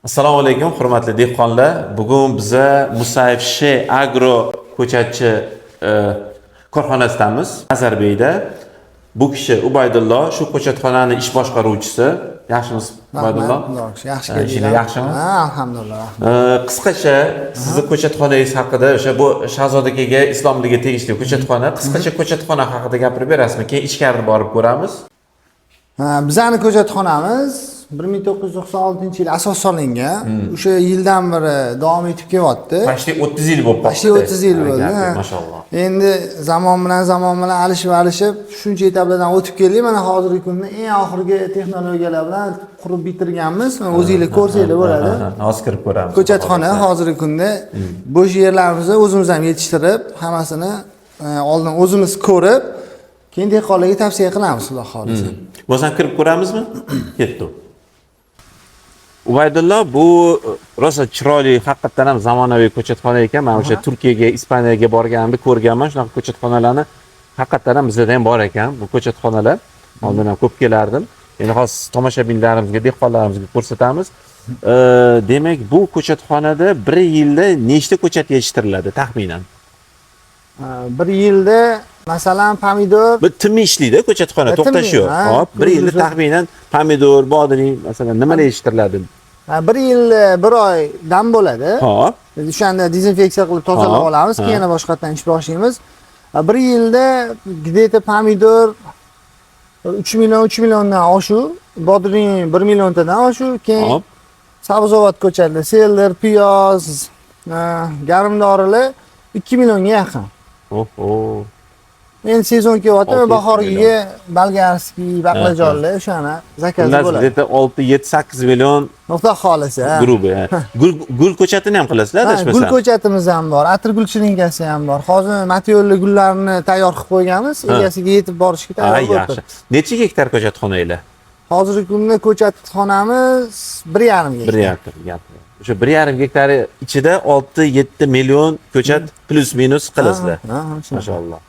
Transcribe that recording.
Assalomu alaykum, hurmatli dehqonlar. Bugun biza Musayev Sh Agro ko'chatchi korxonasidamiz. Nazarbeyda. Bu kishi Ubaydullo, shu ko'chatxonani ish boshqaruvchisi. Yaxshimisiz, Ubaydullo? Rahmat, yaxshi Ha, ishinglar keldinglar. Yaxshimi? Ha, alhamdulillah. Qisqacha sizni ko'chatxonangiz haqida, o'sha bu Shahzoda akaga Islomliga tegishli ko'chatxona, qisqacha ko'chatxona haqida gapirib berasizmi? Keyin ichkarida borib ko'ramiz. Ha, bizani ko'chatxonamiz 1996-yil asos solingan. O'sha yildan beri davom etib kelyapti. Почти 30 yil bo'lib qoldi. Почти 30 yil bo'ldi. Ha. Mashalloh. Endi zamon bilan alishib shuncha etaplardan o'tib keldik. Mana hozirgi kunda eng oxirgi texnologiyalar bilan qurib bitirganmiz. Mana o'zinglar ko'rsanglar bo'ladi. Ha, ha, hozir kirib ko'ramiz. Ko'chatxona hozirgi kunda bo'sh yerlarimizni o'zimiz ham yetishtirib, hammasini oldin o'zimiz ko'rib, keyin dehqonlarga tavsiya qilamiz, xudo xohlasa. Bo'lsam kirib ko'ramizmi? Ketdi. Ubaydullo, bu rosa chiroyli, haqiqatdan ham zamonaviy ko'chatxona ekan. Men o'sha Turkiyaga, Ispaniyaga borganimda ko'rganman shunaqa ko'chatxonalarni. Haqiqatdan ham bizada ham bor ekan bu ko'chatxonalar. Oldin ham ko'p kelardim. Endi hozir tomoshabinlarimizga, dehqonlarimizga ko'rsatamiz. Demak, bu ko'chatxonada bir yilda nechta ko'chat yetishtiriladi taxminan? Ha, bir yilda, masalan, pomidor Bir tinmay ishlaydi ko'chatxona, Ha, to'xtash tinmay, yo'q. ha. Hop, bir yilda taxminan pomidor, bodring, masalan, nimalar yetishtiriladi? Ha, bir yilda bir oy dam bo'ladi. O'shanda dezinfeksiya qilib tozalab olamiz, keyin yana boshqatdan ish boshlaymiz. Ha, bir yilda где-то pomidor 3 million, 3 milliondan oshuv, bodring 1 milliontadan oshuv, keyin sabzavot ko'chatlar, selder, piyoz, garmdorilar 2 millionga yaqin. Oho. Endi sezon kelyapti, 6-7 bahorgiga болгарский, baqlajonlar o'shani zakazi Xullas, bo'ladi. где-то 6, 7, 8 million Xudo xohlasa, ha. Грубо. Gul ko'chatini ham qilasizlar, Ha, adashmasam. Gul ko'chatimiz ham bor, atirgul shirinkasi ham bor. Hozir matyo'lli gullarni tayyor qilib qo'yganmiz, egasiga yetib borishga tayyor bo'lib Yaxshi. turibdi. Necha gektar ko'chatxonanglar? Hozirgi kunda ko'chatxonamiz 1,5 gektar. 1,5 gektar. O'sha 1,5 gektari ichida 6-7 million ko'chat плюс-минус qilasizlar. Ha, ha, shunaqa. Mashalloh.